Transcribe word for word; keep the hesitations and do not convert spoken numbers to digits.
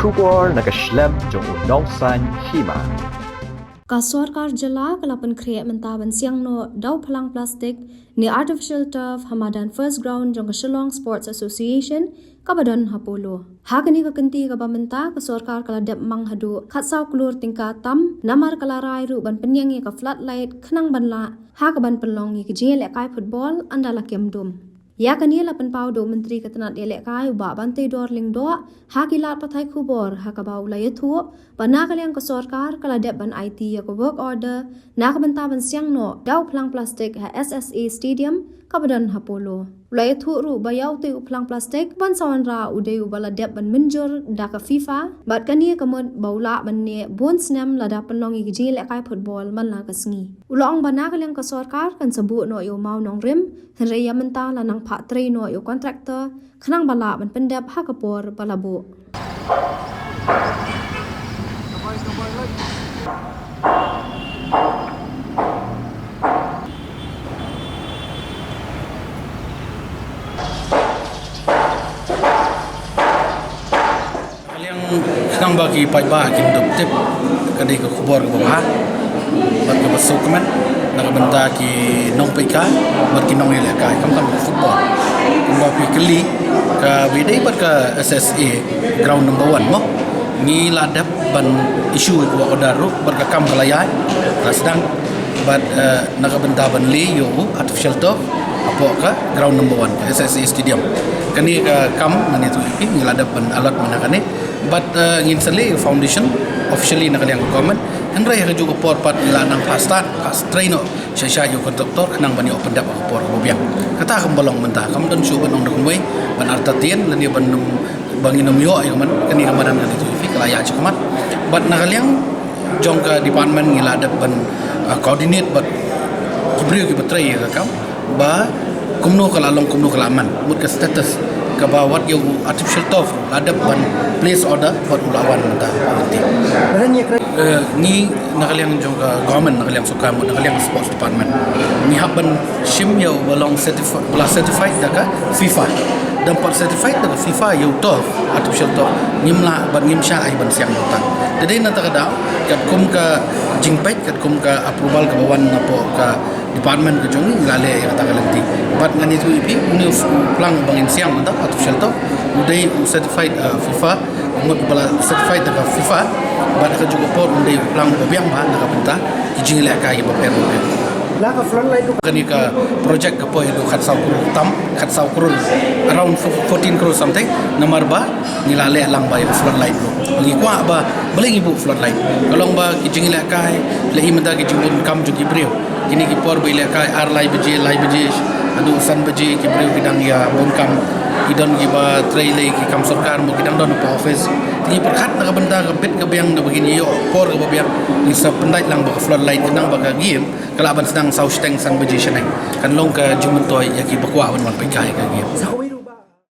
Khubor na ka shlem jong u nongsan hima. Ka sorkar jylla ka la pynkhreh mynta ban siang noh da u phlang plastik ne artificial turf ha madan first ground jong ka Shillong Sports Association kaba don ha Polo. Ha kane ka kynti kaba mynta ka sorkar ka la dep mang haduh khatsaw klur tyngka tam namar ka la rai ruh ban pynïeng ïa ka floodlight khnang ban lah ha kaban pynlong ïa ka jingïalehkai football ynda la kem dum. Ïa kane la pynpaw da u Myntri ka tnat ïalehkai u Bah Banteidor Lyngdoh ha ki lad pathai khubor ha kaba u la ïathuh ba na ka liang ka sorkar ka la dep ban aiti ïa ka work order na ka bynta ban siang noh da u phlang plastik ha S S A Stadium kaba don ha Polo. U la ïathuh ruh ba ïa utei u phlang plastik ban sa wanrah u dei uba la dep ban mynjur da ka FIFA bad kane ka mut ba u lah ban neh bun snem lada pynlong ïa ka jingïalehkai football man la ka sngi. U la ong ba na ka liang ka sorkar kan sa buh noh ïa u mawnongrim, hynrei ïa mynta la nang phah trei noh ïa u contractor khnang ba lah ban pyndep ha ka por ba la buh. Ka liang khnang ba ki paidbah kin dup tip ka dei ka khubor kaba bha bad kaba sngewkmen na ka bynta ki nongpeit ka bad ki nongïalehkai, khamtam ka football. Kumba phi kylli, kaba ïadei bad ka S S A ground number one mo, ngi la dep ban issue ïa ka work order ruh bad ka kam ka la ïaid, ka la sdang. Bad, eh, na ka bynta ban leh ïa u artificial turf hapoh ka ground number one, ka S S A Stadium. Kane ka kam, ngan ïathuh ïa phi, ngi la dep ban allot mynta kane. Bad, eh, ngin sa leh foundation officially na ka liang ka government. Hynrei ha kajuh ka por pat ngi la nang phah start, phah trei noh sha sha ïa u contractor khnang ban ïoh pyndep ha ka por kaba biang. Kata kam ba long mynta, kam don shuh ban ong da kumwei, ban artatien lane ban ym, ba ngin ym ïoh ïa ka man, kane ka madan, kane tu ïa phi ka la ïaid shakhmat. Bad na ka liang jong ka department ngi la dep ban, ah, coordinate bad ki briew kiba trei ïa ka kam ba kumno ka la long, kumno ka la man, mut ka status kaba wat ïa u artificial turf la dep ban place order bad u la wan mynta. Eh, ngi na ka liang jong ka government, na ka liang sorkar, mut na ka liang sports department, ngi hap ban shim ïa uba long certifi-, ba la certified da ka FIFA. Dang pat certified da ka FIFA ïa u turf, artificial turf, ngim lah bad ngim shah ai ban siang mynta. Te dei na kata ka daw, katkum ka jingpeit, katkum ka approval kaba wan napoh ka department ka jong ngi, ngi la leh ïa kata ka lynti. Bad ngan ïathuh ïa phi, une u phlang ba ngin siang mynta, artificial turf, u dei u certified, eh, FIFA, mut ba la certified da ka FIFA, bad ha kajuh ka por u dei u phlang uba biang bha na ka bynta ki jingïalehkai kiba pher bapher. La ka floodlight tu. Kane ka project ka poi haduh khatsaw klur tam, khatsaw klur, around fourteen crore something, namar ba ngi la leh lang ba ïa ka floodlight tu. Ngi kwah ba balei ngi buh floodlight? Ka long ba ki jingïalehkai, lehse mynta ki jingbun kam jong ki briew. Kine ki por ba ïalehkai ar lai baje, lai baje haduh san baje, ki briew ki dang ïa bun kam, ki don kiba trei lei ki kam sorkar, mo ki dang don hapoh office. Te ngi pyrkhat na ka bynta ka bit ka biang, na ba kin ïoh por kaba biang, ngi sa pyndait lang ba ka floodlight khnang ba ka game ka lah ban sdang saw shiteng san baje shaneng. Kan long ka jingmyntoi ïa kiba kwah ban wan peit kai ka game.